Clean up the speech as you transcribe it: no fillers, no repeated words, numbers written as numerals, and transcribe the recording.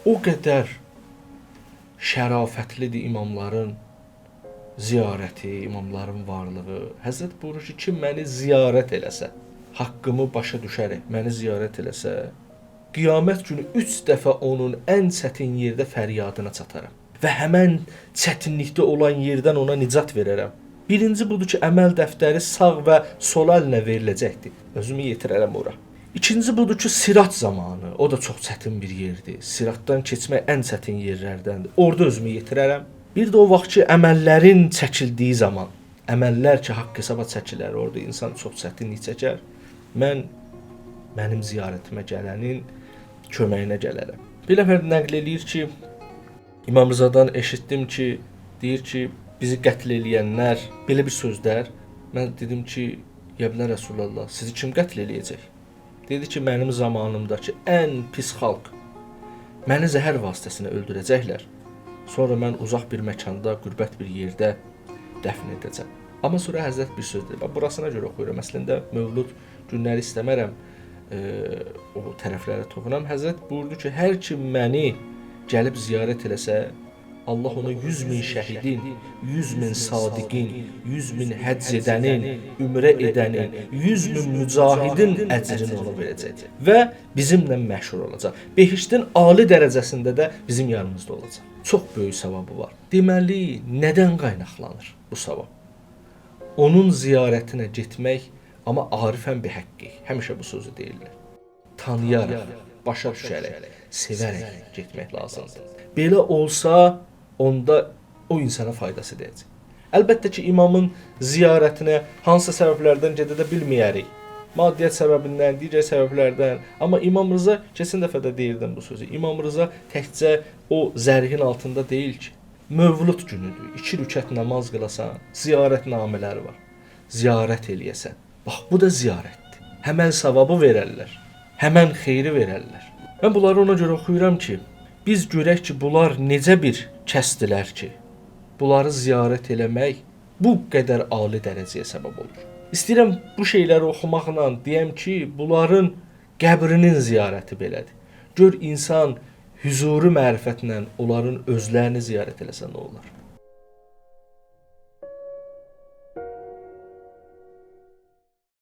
O qədər şərafətlidir imamların ziyarəti, imamların varlığı. Həzrət buyurur ki, kim məni ziyarət eləsə, haqqımı başa düşərək məni ziyarət eləsə, qiyamət günü 3 dəfə onun ən çətin yerdə fəryadına çataram və həmən çətinlikdə olan yerdən ona nicat verərəm. Birinci budur ki, əməl dəftəri sağ və sol əlinə veriləcəkdir. Özümü yetirərəm ora. İkinci budur ki, sirat zamanı, o da çox çətin bir yerdir. Siratdan keçmək ən çətin yerlərdəndir. Orada özümü yetirərəm. Bir də o vaxt ki, əməllərin çəkildiyi zaman, əməllər ki, haqq hesaba çəkilər, orada insan çox çətinlik çəkər. Mən mənim ziyarətimə gələnin köməyinə gələrəm. Bir nəfər nəql eləyir ki, İmam Rızadan eşitdim ki, deyir ki, bizi qətl eləyənlər belə bir sözlər. Mən dedim ki, ya Rəsulullah, sizi kim qətl eləyəcək? Dedi ki, mənim zamanımdakı ən pis xalq məni zəhər vasitəsilə öldürəcəklər. Sonra mən uzaq bir məkanda, qürbət bir yerdə dəfn edəcəm. Amma sonra Həzrət bir söz dedi. Bax, burasına görə oxuyuram. Əslində mövlud günləri istəmərəm o tərəflərə toxunam. Həzrət buyurdu ki, hər kim məni gəlib ziyarət eləsə, Allah ona 100 min şəhidin, 100 min sadiqin, 100 min həcc edənin, ümrə edənin, 100 min mücahidin əcrini ona verəcək və bizimlə məşhur olacaq. Behiştin ali dərəcəsində də bizim yanımızda olacaq. Çox böyük savabı var. Deməli, nədən qaynaqlanır bu savab? Onun ziyarətinə getmək, amma arifən bir həqqi. Həmişə bu sözü deyirlər. Tanıyaraq, başa düşərək, sevərək getmək lazımdır. Belə olsa, onda o insana faydası dəyəcək. Əlbəttə ki, imamın ziyarətinə hansısa səbəblərdən gedə də bilməyərik. Maddiyyat səbəbindən, digər səbəblərdən. Amma İmam Rıza, keçən dəfə də deyirdim bu sözü. İmam Rıza təkcə o zərhin altında deyil ki, mövlud günüdür. 2 rükət namaz qılasan, ziyarət namələri var. Ziyarət eləyəsən. Bax, bu da ziyarətdir. Həmən savabı verərlər. Həmən xeyri verərlər. Mən bunları ona görə oxuyuram ki, biz görək ki, bunlar necə bir kəsdilər ki, bunları ziyarət eləmək bu qədər ali dərəcəyə səbəb olur. İstəyirəm bu şeyləri oxumaqla deyəm ki, bunların qəbrinin ziyarəti belədir. Gör insan hüzuru mərifətlə onların özlərini ziyarət eləsə nə olar?